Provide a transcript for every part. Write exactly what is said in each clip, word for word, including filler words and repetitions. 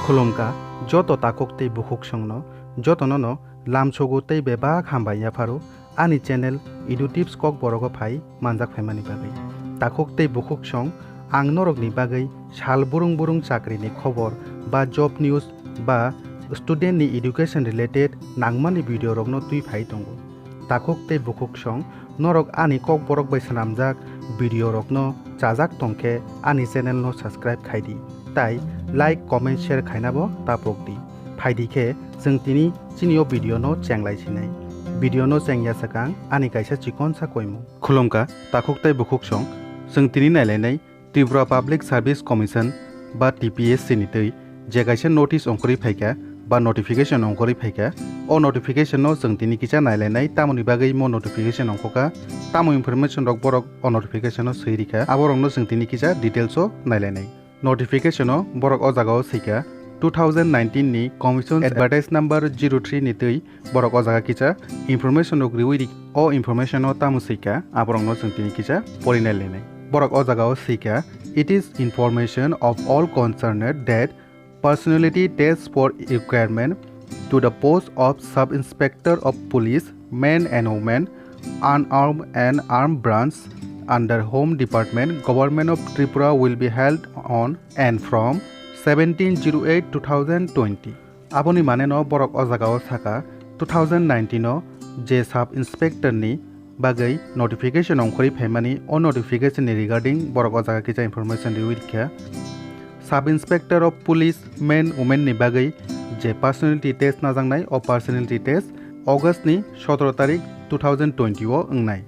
Khulumkha joto takhuk tei bukhuksongno, jotono no lamsogo tei bebak hambai yapharo ani channel Edu Tips Kokborogo phai manjak phaimani bagwi. Takhuk tei bukhuksong, ang norokni bagwi sal burung burung chakrini khobor ba job news ba student ni education related nangmani video rokno twi phai tongo. Takhuk tei bukhuksong, norok ani Kokborok bai swnamjak video rokno chajak tongkhe ani channel no subscribe khaidi, tai like, comment, share khainabo tapokdi. Phaidi khe chwng tini chini o video no chenglai sinai. Video no chengya swkang ani kaisa chikonsa koimung. Khulumkha takhuk tei bukhuksong, chwng tini nailainai Tripura Public Service Commission ba T P S C ni twi je kaisa notice ongkhorwi phaikha ba notification ongkhorwi phaikha, o notification no chwng tini kisa nailainai, tamoni bagwi mo notification ongkhokha, tamo information rok borok o notification o swi rikha, aborokno chwng tini kisa details o nailainai. Notification o borok o jaga o swikha two thousand nineteen ni Commission Advertise number zero three ni twi borok o jaga kisa information rok riwi ri-, o information o tamo swikha, aborokno chwng tini kisa porinai lainai. Borok o jaga o swikha, "It is information of all concerned that personality test for requirement to the post of Sub Inspector of Police, men and women, unarmed and armed branch under Home Department, Government of Tripura will be held on and from seventeen zero eight two thousand twenty." Aboni mane no borok o jaga o sakha, two thousand nineteen o je Sub Inspector ni bagwi notification ongkhorwi phaimani, o notification ni regarding borok o jaga kisa information riwi rikha. Sub Inspector of Police men women ni bagwi je personality test najaknai, o personality test August ni sotoro tarik two thousand twenty o wngnai.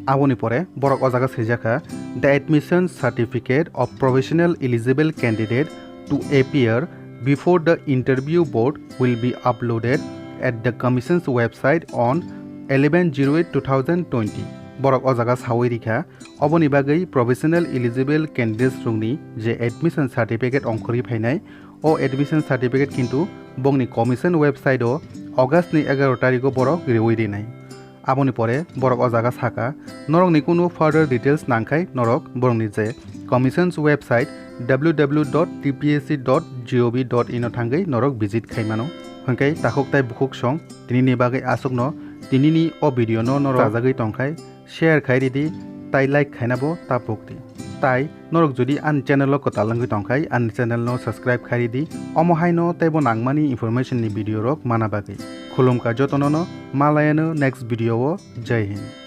Aboni pore borok o jaga swijakha, "The admission certificate of professional eligible candidate to appear before the interview board will be uploaded at the Commission's website on eleven zero eight two thousand twenty." Borok o jaga sawi rikha, oboni bagwi professional eligible candidates rokni je admission certificate ongkhorwi phainai, o admission certificate kintu bongni Commission website o August ni egaro tarikh o borok riwi rinai. Aboni pore borok o jaga sakha, norokni kunu further details nangkhai norok borokni je Commission's website W W W dot T P S C dot G O V dot in o thangwi norok visit khai mano. Hwnkhe takhuk tai bukhuksong, tinini bagwi aswkno, tinini o video no norok chajagwi tongkhai, share khai ridi, tai like khainabo tapokdi. Tai norok jodi ani channel o kwtal wngwi tongkhai, ani channel no subscribe khai ridi, omo haino teibo nangmani information ni video rok mana bagwi. Khulumkha jotono no, malayano next video o, Jai Hind.